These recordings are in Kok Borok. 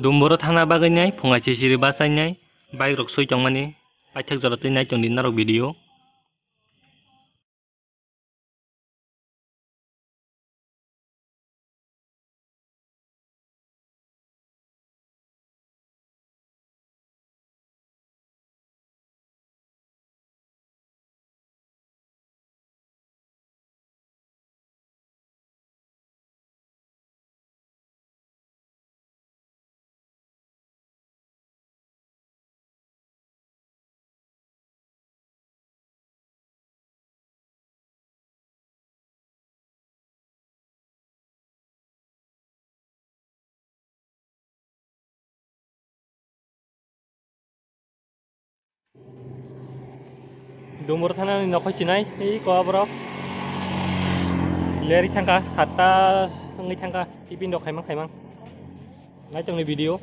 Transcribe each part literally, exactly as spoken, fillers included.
Dumboro thana bagwi nai phungai sisiri bachainai bike rok soi tongmani paithak jora twi nai tongdi norok video. Dumbur thanani nokhoi sinai, ei ko aborok leri thangkha, satta wngwi thangkha, tiffin rok khaimang khaimang. Naitongni video.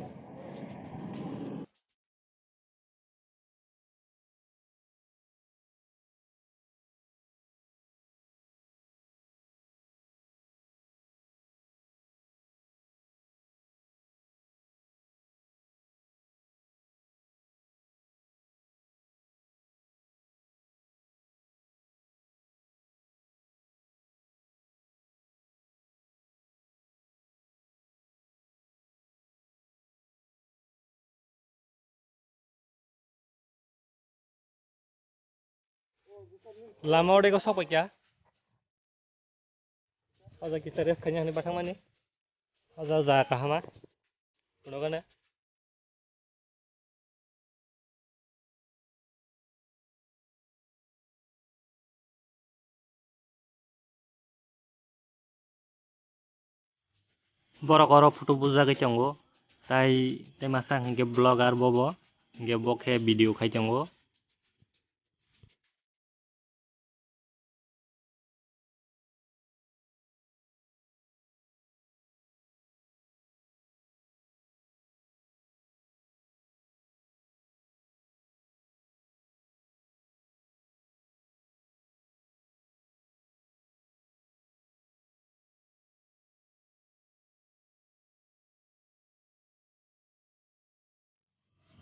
Lama o dego sok paikha. O jaga kisa rest khaina hinwi bathangmani. O jaga kahama. Phunukgana. Borok oro photo bujagwi tongo, tai, tai masa hwnkhe vlogger bobo, hwnkhe bo khe video khai tongo.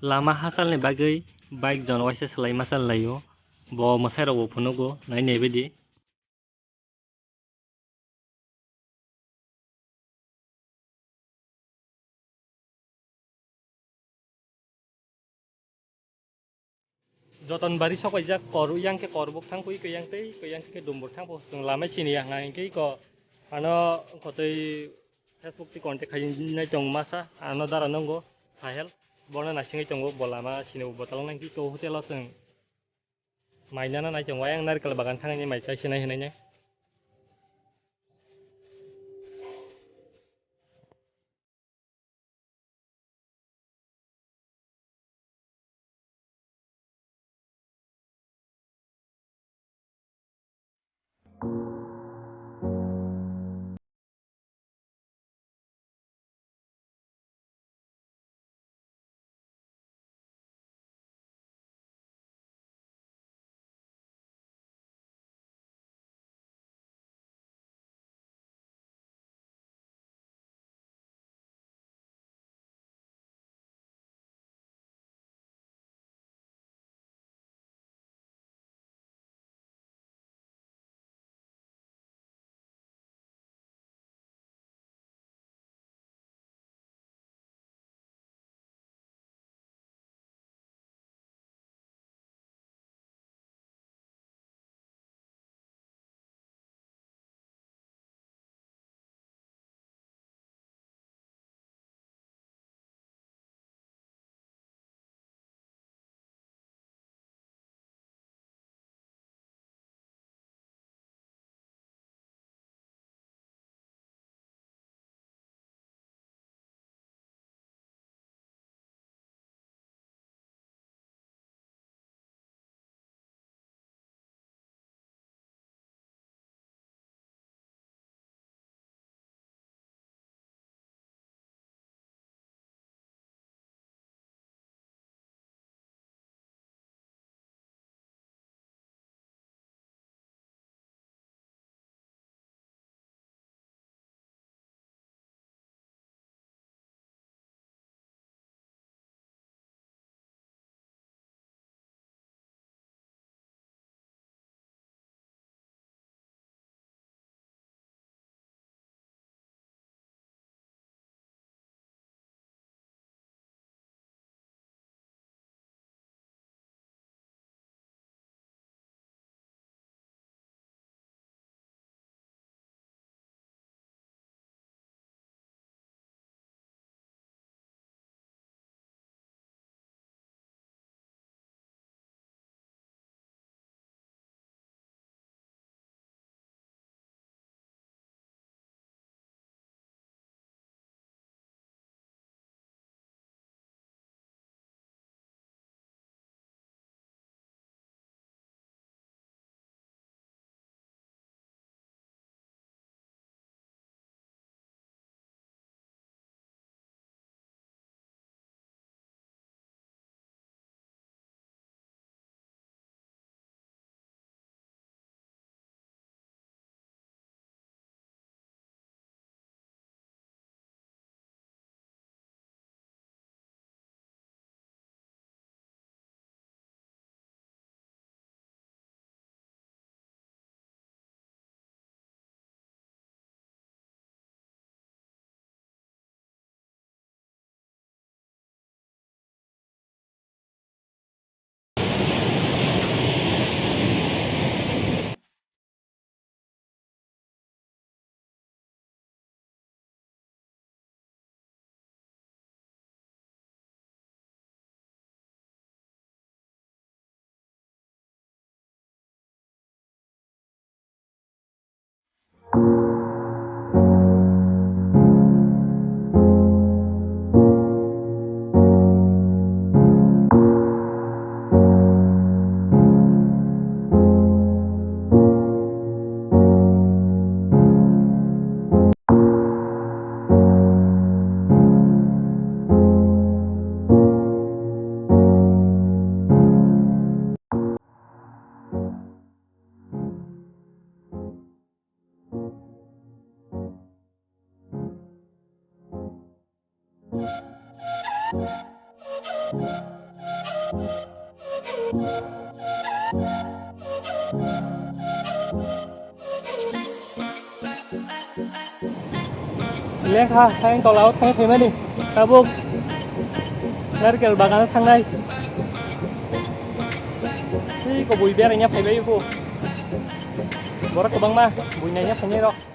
Lama hachalni bagwi bike jon waisa swlai masa laio, bo mwsai rokbo phunugo nai nai baidi. Joton bari sok paijak, kor yang khe kor buk thang pui, koi yang tei koi yang khe dumbur thang pui, chwng lama sini ya hwnka hwnkhe iko ano kotoi Facebook tei contact khai nai tong masa, ano dara nungo Sahel, bono naisingwi tongo, bo lama sini bo talong nai khe iko hotel o chwng. Mai nana nai chong, wayang narikal bagan thangni mai chai sinai hinai nai. Lekha, tang tola o thang phaimani. Tabuk narkel bagano thangnai. Tei kobui beraina phaibai bo. Borok kwbangma bui naina phainai rok.